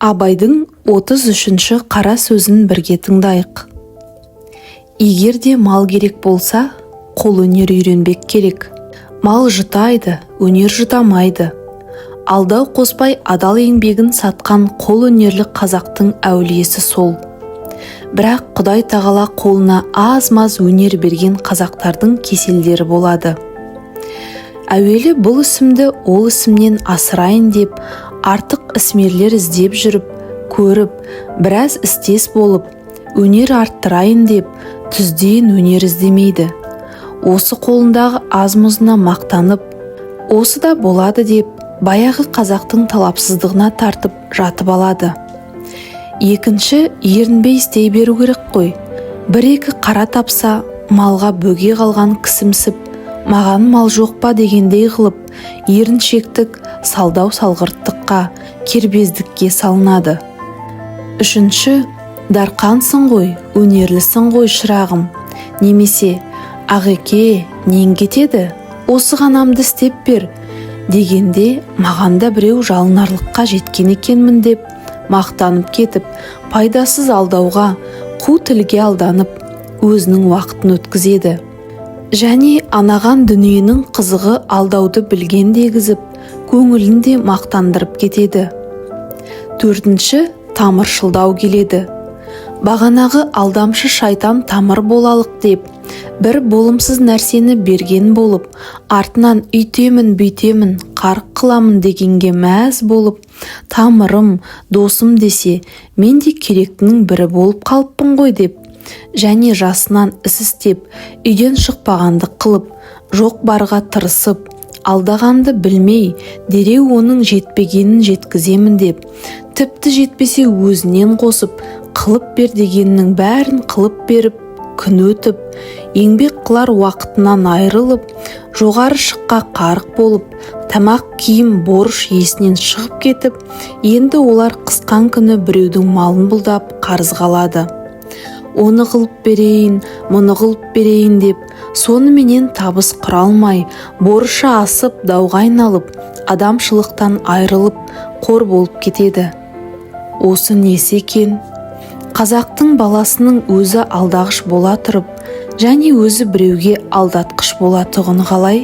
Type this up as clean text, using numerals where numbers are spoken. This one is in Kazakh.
Абайдың 33-ші қара сөзін бірге тыңдайық. Егер де мал керек болса, қолөнер үйренбек керек. Мал жұтайды, өнер жұтамайды. Алдау қоспай адал еңбегін сатқан қолөнерлі қазақтың әулиесі сол. Бірақ Құдай тағала қолына аз-маз өнер берген қазақтардың кеселдері болады. Әуелі бұл ісімді ол ісімнен асырайын деп, артық ісмерлер іздеп жүріп, көріп, біраз істес болып, өнер арттырайын деп, түзден өнер іздемейді. Осы қолындағы аз-мұзына мақтанып, осы да болады деп, баяғы қазақтың талапсыздығына тартып жатып алады. Екінші, ерінбей істей беру керек қой. Бір-екі қара тапса, малға бөге қалған кісімсіп, маған мал жоқ па дегендей қылып, еріншектік, салдау салғырттыққа, кербездікке салынады. Үшінші, дарқансың ғой, өнерлісің ғой, шырағым, немесе ағеке, нең кетеді, осы ғанамды істеп бер дегенде, маған да біреу жалынарлыққа жеткен екенмін деп мақтанып кетіп, пайдасыз алдауға, қу тілге алданып, өзінің уақытын өткізеді. Және анаған дүниенің қызығы алдауды білген дегізіп, көңілін де мақтандырып кетеді. Төртінші, тамыршылдау келеді. Бағанағы алдамшы шайтан тамыр болалық деп, бір болымсыз нәрсені берген болып, артынан үйтемін, бүйтемін, қарық қыламын дегенге мәз болып, тамырым, досым десе, мен де керектінің бірі болып қалыппын ғой деп, және жасынан іс істеп, үйден шықпағандық қылып, жоқ барға тырысып, алдағанды білмей, дереу оның жетпегенін жеткіземін деп, тіпті жетпесе өзінен қосып, қылып бер дегеннің бәрін қылып беріп, күн өтіп, еңбек қылар уақытынан айырылып, жоғары шыққа қарық болып, тамақ, киім, борыш есінен шығып кетіп, енді олар қысқан күні біреудің малын бұлдап қарызға алады. Оны қылып берейін, мұны қылып берейін деп, соныменен табыс құра алмай, борышы асып, дауға айналып, адамшылықтан айырылып, қор болып кетеді. Осы несі екен? Қазақтың баласының өзі алдағыш бола тұрып, және өзі біреуге алдатқыш болатұғыны қалай?